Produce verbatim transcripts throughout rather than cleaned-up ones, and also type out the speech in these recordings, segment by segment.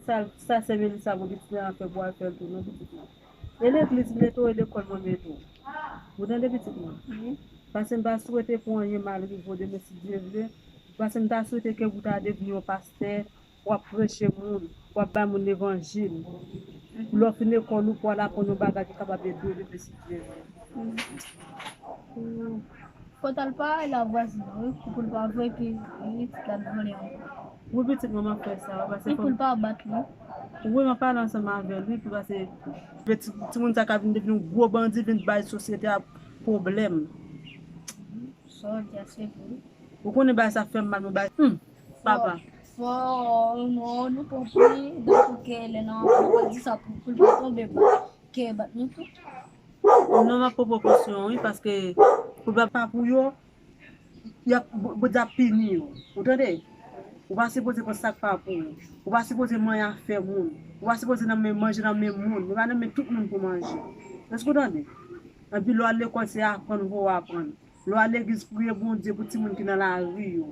Sa, sa sè Melissa voye pitit lan fè pou al fè l tou, non, pitit mwen. E legliz m meto, e lekòl mwen meto. Ou tande, pitit mwen? Wi. Paske m pa swete pou anyen mal rive w demen, si Dye vle. Paske m ta swete ke ou ta devni yon pastè, w ap preche moun, w ap bay moun levanjil. Lè w fin lekòl ou, pou w al aprann yon bagay ki kapab ede w demen, si Dye vle. Fò t al pale a vwazin nan, wi, pou l pa voye ke li t al vòlè ankò. Wi, pitit mwen, m ap fè sa, wi, paske... Wi, pou l pa bat li. Wi, m ap pale ansanm avè l, wi, pou paske ti, timoun sa ka vin devni yon gwo bandi, vin bay sosyete a pwoblèm. Sa w di a, se vre. Ou konnen bagay sa fè m mal, mwen bay, hmm, papa. Fò, fò nou, nou pran pri, donk ke lè nan, nou pa di sa pou, pou l pa tonbe, ke bat nou tou. Non, m ap pran prekosyon, wi, paske pou pa, pa pou yo, y ap, Bo-, Bondye ap pini yo. Ou tande? Ou pa sipoze pran sa k pa pou ou. Ou pa sipoze manyen afè moun. Ou pa sipoze nan men, manje nan men moun. Yo pa nan men tout moun pou manje. Èske w tande? Epi lè w al lekòl, se aprann pou w aprann. Lè w al legliz, priye Bondye pou timoun ki nan lari yo.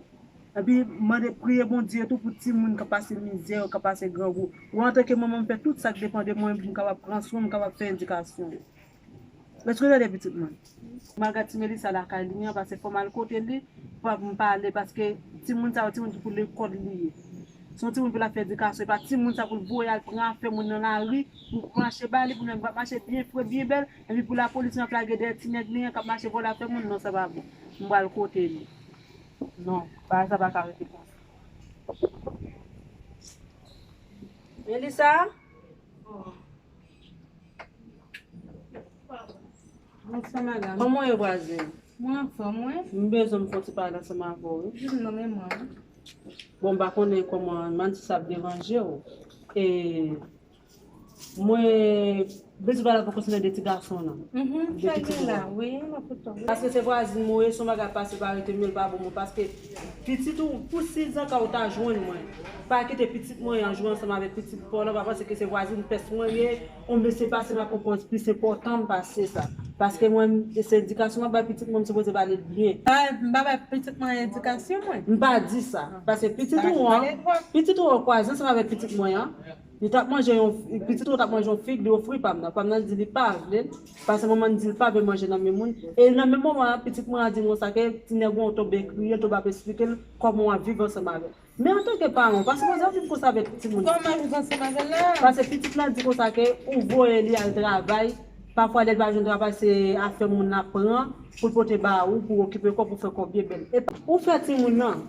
Epi mande, priye Bondye tou pou timoun k ap pase mizè yo, k ap pase grangou. Ou antanke manman, m fè tout sa k depann de mwen pou m kapab pran swen, m kapab fè edikasyon yo. Èske w tande, pitit mwen? M al gad ti Melissa lakay li an, paske fò m al kote li, pou m pale, paske timoun sa yo, timoun ki pou lekòl li ye. Se yon timoun pou l ap fè edikasyon, e pa timoun sa pou l voye al pran afè moun nan lari, pou mache ba li, pou nèg ap mache byen fre, byen bèl, epi pou lapolis vin ap lage dèyè ti nèg li an k ap mache vòlè afè moun, non, sa pa bon. M pral kote li. Non, bagay sa pa ka rete konsa. Melissa? Bonswa, madanm. Kòman w ye, vwazin? Mwen anfòm, wi. M bezwen m fè yon ti pale ansanm avè w, wi. Di m non, men mwen. Bon, m pa konnen kòman, m pa di sa ap deranje w. E mwen bezwen pale avè w konsènan de ti gason lan. Mhm, sa gen la, wi, m ap koute w. Paske se vwazin mwen ye, se yon bagay pase pa rete, men l pa bon mwen, paske pitit ou, pou sizan ka ou ta jwenn mwen. Pa kite pitit mwen an jwe ansanm avèk pitit pa w lan, pa panse ke se vwazin pès mwen ye, yon mesye pase m ap pran pòz plis enpòtan m pase sa. Paske mwen, se edikasyon m ap bay pitit mwen, m sipoze ba li l byen. Pa, m pa bay pitit mwen edikasyon, mwen. M pa di sa. Paske pitit ou an, pitit ou an kwaze ansanm avèk pitit mwen an. Li t ap manje yon, pitit ou t ap manje yon fig, li ofri pa m nan. Pa m nan di li pa vle l, paske manman l di l pa vle manje nan men moun. E nan menm moman an, pitit mwen an di m konsa ke ti nèg ou an tonbe kriye l, tonbe ap esplike l kòman w ap viv ansanm avè l. Men antanke paran, w pa sipoze ap viv konsa avèk timoun. Kòman viv ansanm avè l la? Paske pitit lan di konsa ke ou voye li al travay, pafwa lè l pa jwenn travay, se afè moun l ap pran pou l pote ba ou, pou okipe kò, pou fè kò byen bèl. E ou fè timoun nan.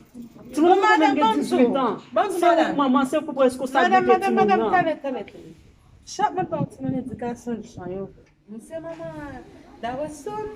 Timoun nan menm gen dizuit an. Se ou k manman, se ou k reskonsablite timoun nan. Madanm, madanm, madanm, tande, tande, tande. Chak mwen ba w timoun edikasyon jan yo vle. Mwen se manman Dawson.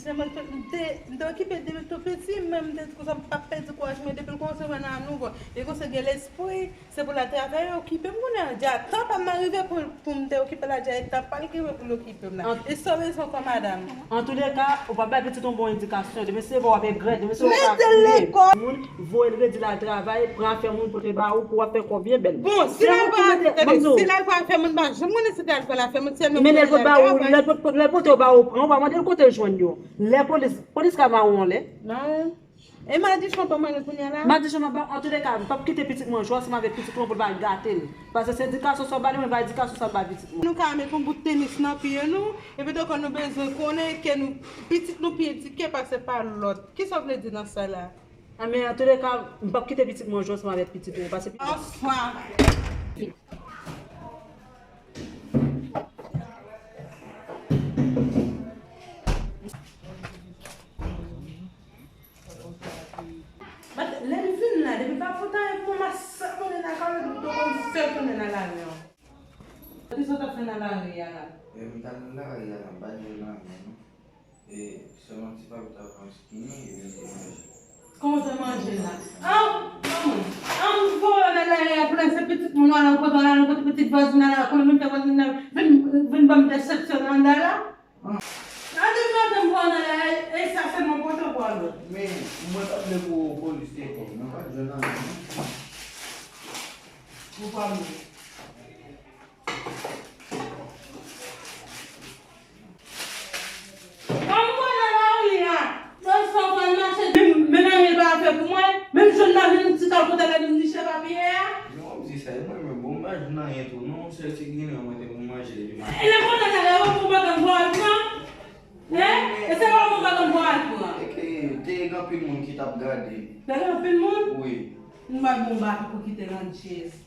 Se mwen k te, m te, m te okipe l depi l tou piti, men m te di konsa m p ap pèdi kouraj mwen depi l kòmanse wè nan nouvo. Li kòmanse gen lespri, se pou l al travay, okipe m kounye a. Dja tan pa m nan rive pou, pou m te okipe l la, dja e tan pa l ki rive pou l okipe m la. E sa w bezwen kò madanm? Antouleka, ou p ap bay pitit ou yon bon edikasyon. Demen se vre w ap egrèt, demen se vre w ap kriye. Mete l lekòl. Moun, voye l redi l al travay, pran afè moun pote ba ou pou w ap fè kò byen bèl. Bon, si l al pran afè, tande, si l al pran afè moun, m pa janm konnen si l al pran afè moun, sèlman pou l al travay. Men lè l pote ba ou, lè l pote, lè l pote yo ba ou, pran, ou pa mande l kote l jwenn yo. Lè polis, polis ka ba ou anlè. Non. E madichon pa mwen kounye a la? Madichon nan ba, antouleka, m p ap kite pitit mwen jwe ansanm avèk pitit mwen pou l pa gate l. Paske se edikasyon sa w ba li, mwen pa edikasyon sa m ba pitit mwen. Nou ka met yon bout tenis nan pye nou, epi tankou nou bezwen konnen ke nou, pitit nou pi edike pase pa lòt. Kisa w vle di nan sa la? A, men antouleka, m p ap kite pitit mwen jwe ansanm avèk pitit mwen, paske pitit... Bonswa. Bat, lè m vin la, depi pa pou tan pou m ap sèponnen nan kay la, m poko fè tounen nan lari an. Kisa w t ap fè nan lari a la? E, m t al nan lari a la, m pa t jwenn anyen, non. E, sèlman ti papita pran skinny, epi m te manje. Kòman w te manje la? An, an, an, m voye w nan lari a, pou lè se pitit moun w al rankontre, w al rankontre pitit vwazin nan lari, konnen menm fè vwazin nan vin, vin ban m desepsyon nan anndan la. An depi maten m pran nan la, e sa sèlman pote w pran lòt. Men, mwen pa t vle pou polis te pran m, mwen pa t jwenn anyen, non. Ou pa vle. Kòm m pran nan lari a, tòl sa w pral mache, men, men anyen pa fè pou mwen, menm jwenn nan vin ti kal kote la di m niche papye a. Non, m di sa, e mwen menm, bon, m Sèl ti griyen an mwen te pou manje depi maten. E lè kontan sa, lè ou pou bagan pou al pran? Hein? E se ou pou bagan pou al pran? E ke te gen anpil moun ki t ap gade. Te gen anpil moun? Wi. M ba bon bak pou kite nan chèz.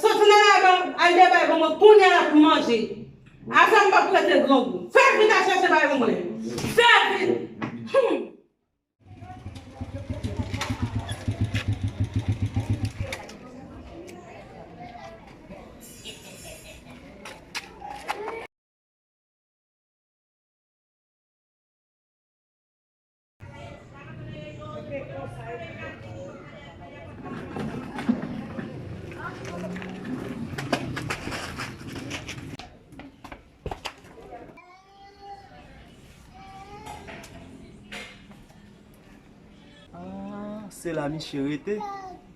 Soti nan ladan, al debay pou mwen kounye a pou manje. Avan m pa prete grangou. Fè vit al chèche bay pou mwen. Fè vit. Hmm. Ah, se la misye rete.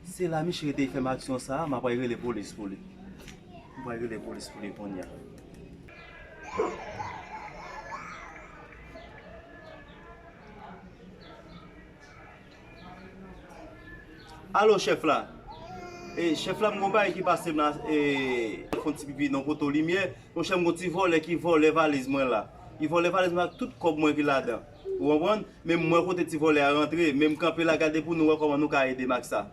Se la misye rete fè m aksyon sa a, m apral rele polis pou li. M pral rele polis pou li kounye a. Alo, chèf la. E, chèf la, m gon bagay ki pase m la, e, fè yon ti pipi nan poto limyè. Monchè, m gon ti vòlè ki vòlè valiz mwen la. Li vòlè valiz mwen ak tout kòb mwen ki ladan. Ou konprann? Men m wè kote ti vòlè a rantre, men m kanpe la gade pou nou wè kòman nou ka ede m ak sa.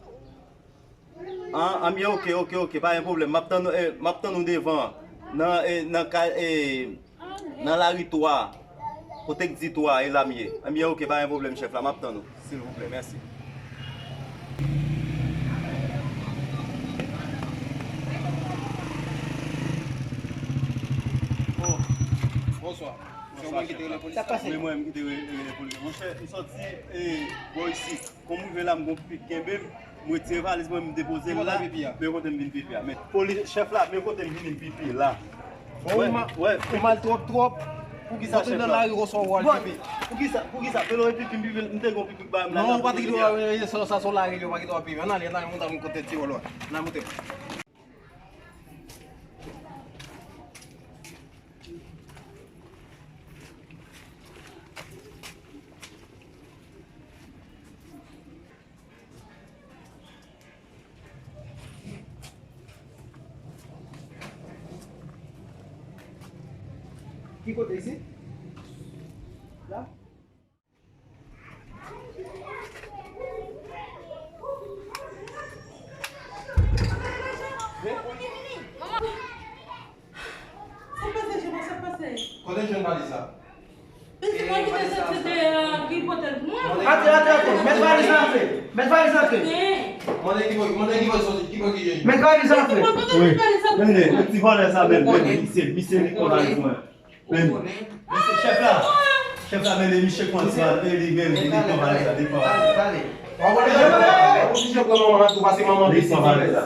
An, anbyen, oke, oke, oke, pa gen pwoblèm. M ap tann, eh, m ap tann ou devan, nan, eh, nan ka, eh, nan lari twa, kote k di twa, e la m ye. Anbyen, oke, pa gen pwoblèm, chèf la, m ap tann ou, silvouplè, mèsi. Oh, bonswa. Se ou menm ki te rele polis la? Wi, mwen menm ki te re-, rele polis. Monchè, m sòti, eh, bò isit. Kòm m rive la, m gon pipi k kenbe m, m retire valiz mwen, m depoze l la, men kote m vin pipi a. Men, polis, chèf la, men kote m vin pipi la. Bon, ou ma-, ou mal twòp, twòp. Poukisa, chèf la? Poukisa, poukisa? Pelo e pipi, m pipi, m te gon pipi k ba m la. Non, ou pa te gen dwa, sa, sa se yon lari, ou pa gen dwa pipi. Ann ale, ann ale, monte, monte kote ti wòl la. Ann ale, monte. Ki kote isit? La? Sa k pase, Jebo? Sa k pase? Kote w jwenn valiz sa? Pitit mwen ki te soti deyò a, ki pote l pou mwen. Antre, antre, antre. Mèt valiz la antre. Mèt valiz la antre. Mande ki bò, mande ki bò soti, ki bò ki ye. Mèt valiz la antre. Pitit mwen, kote w jwenn valiz sa? Tande, ti vòlè sa menm, menm, misye, misye li pran valiz mwen. Men, men se chèf la. Chèf la, men, men misye konn sa, men li menm, li pran valiz la, li pran valiz la. Pale, pale. Ou oblije pran manman an tou, pase manman an piti. Li pran valiz la.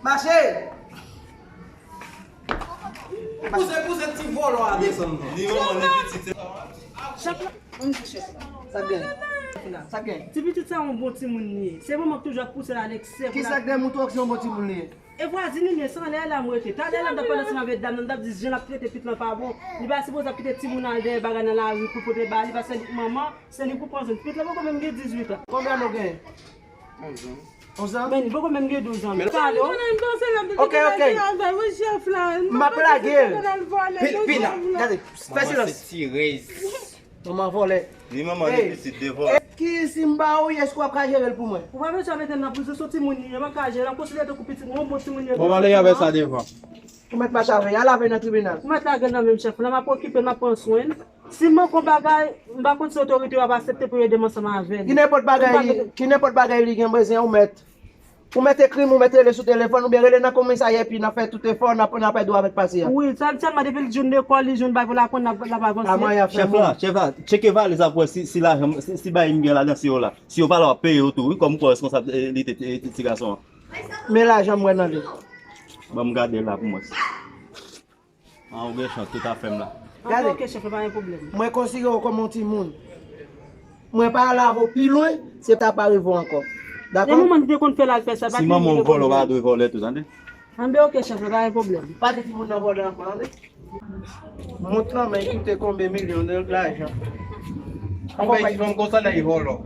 Mache! Pouse, pouse ti vòlò a desann non. Ni manman, ni pitit. Chèf la, mwen di chèf la. Sa k gen? Sa k gen? Ti pitit sa yon bon timoun li ye. Se manman k toujou ap pouse l a leksè pou l ap. Kisa k gen mouton se yon bon timoun li ye? E vwazin li ye, se anlè la m rete. Talè la m t ap pale ansanm avèk dam nan, m t ap di jan l ap trete pitit lan pa bon. Li pa sipoze ap kite timoun al dèyè bagay nan lari pou pote ba li, paske se li k manman, se li k pou pran swen. Pitit lan poko menm gen dizuit an. Konbyen ane w genyen? Onz an. Onz an? Men li poko menm gen douz an. Pale w. Ok, ok. M ap lage l. Pi, pi la, gade, fè silans. Manman se tirèz. Manman vòlè. Ni manman, ni pitit, de vòlè. E ki si m ba ou, èske w ap ka jere l pou mwen? Ou pa bezwen mete m nan prizon, se yon timoun li ye, m ap ka jere l, m ap konsidere l tankou pitit mwen, yon bon timoun li ye. Bon, ale avè sa devan. Ou mèt mache avè l, al avè l nan tribinal. Ou mèt lage l nan men m, chèf la, m ap okipe l, m ap pran swen l. Si m manke yon bagay, m pa konn si otorite yo ap aksepte pou yo ede m ansanm avè l. Ki nenpòt bagay, ki nenpòt bagay li gen bezwen, ou mèt Ou mèt ekri m, ou mèt rele sou telefòn, oubyen rele nan komisarya epi n ap fè tout efò, n ap, n ap ede w avèk pase a. Wi, sèl, sèlman depi l jwenn lekòl, li jwenn bagay pou l aprann, l ap, l ap avanse. Chèf la, chèf la, tcheke valiz la pou wè si, si lajan, si, si bagay m gen ladan, si yo la. Si yo pa la, w ap peye yo tou, wi, kòm ou kwè responsab, eh, li te, eh, ti gason an. Men lajan m wè nan li. Ban m gade la pou mwen. Ah, ou gen chans, tout afè m la. Gade. Ok, chèf la, pa gen pwoblèm. Mwen konsidere w kòm yon timoun. Mwen pa al avè w pi lwen, se ta pa rive w ankò. Dakò? Nan moman li te konn fè l al fè sa, pa Si manman w vòlè, w pa dwe vòlè tou, tande? Anben, oke, chèf, pa gen pwoblèm. Pa gen timoun nan vòlè ankò, tande? Mont lan, men koute konbyen milyon de lajan. Ou bay ti fanm konsa la, li vòlè.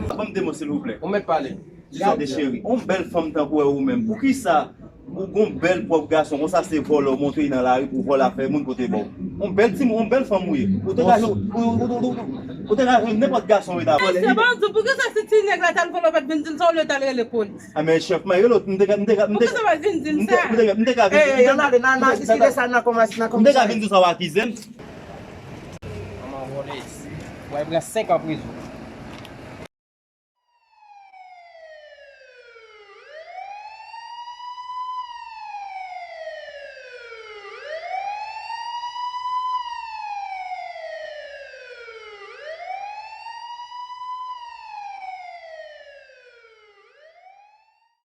Ban m de mo, silvouplè. Ou mèt pale. Gade, cheri, yon bèl fanm tankou wè ou menm. Poukisa ou gon bèl pwòp gason konsa se vòlè ou montre nan lari pou vòlè ap fè moun pote ba w? Yon bèl timoun, yon bèl fanm ou ye. Ou te ka jwenn, ou, ou, ou, ou, ou te ka jwenn nenpòt gason ou ta vòlè. Se bon, di, poukisa si ti nèg la t al vòlè, ou pa t vin di m sa, olye w t al rele polis? A men chèf, mwen rele w, m te ka, m te ka, m te Poukisa w pa vin di m sa? m te ka vin, m te ka vin, Ey, ann ale, nan, nan diskite sa, nan kòmanse, nan m te ka kòmanse. Vin di sa w akize m. Manman vòlè. Ou pral pran senk an prizon.